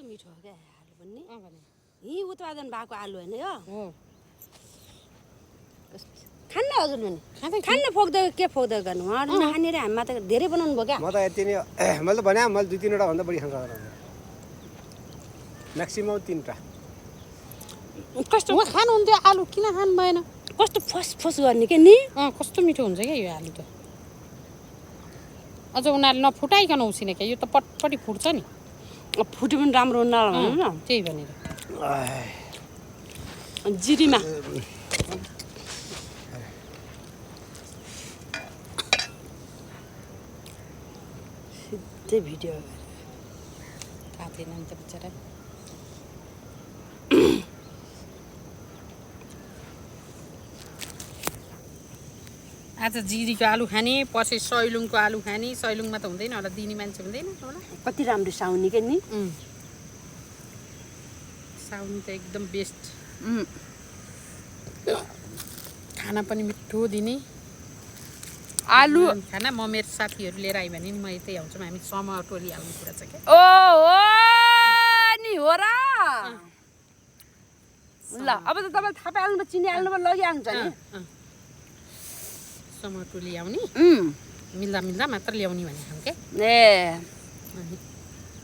मिठो हो क्या आलु पनि भने यहीँ उत्पादन भएको आलु होइन यो हो खान्न हजुर पनि खाँदै खान्न फोक्दै के फोक्दै गर्नु उहाँहरू नखाने र हामीमा त धेरै बनाउनु भयो क्या म त यति नै मैले त भने मैले 2-3 वटा भन्दा बढी खान सक्दैन म्याक्सिमम 3 वटा कस्तो उहाँ खानुहुन्थ्यो आलु किन खानु भएन कस्तो फस गर्ने के नि कस्तो मिठो हुन्छ क्या यो आलु त अझ उनीहरूले नफुटाइकन उसिने क्या यो त पटपटी फुट्छ नि फुट्यो पनि राम्रो हुन्न भनौँ न त्यही भनेर जिरीमा सिधै भिडियो थाहा थिएन नि त बिचरा आज जिरीको आलु खाने पछि सैलुङको आलु खाने सैलुङमा त हुँदैन होला दिने मान्छे हुँदैन होला कति राम्रो साउनी के नि साउनी त एकदम बेस्ट खाना पनि मिठो दिने आलु खाना म मेरो साथीहरू लिएर आएँ भने नि म यतै आउँछु हामी समूह टोली आउने कुरा छ क्या ओ नि हो र ल अब त तपाईँ थाहा पाइहाल्नु चिनी हाल्नुमा लगिहाल्नुहुन्छ नि समूह टोली आउने मिल्दा मिल्दा मात्र ल्याउने भन्ने खालको क्या ए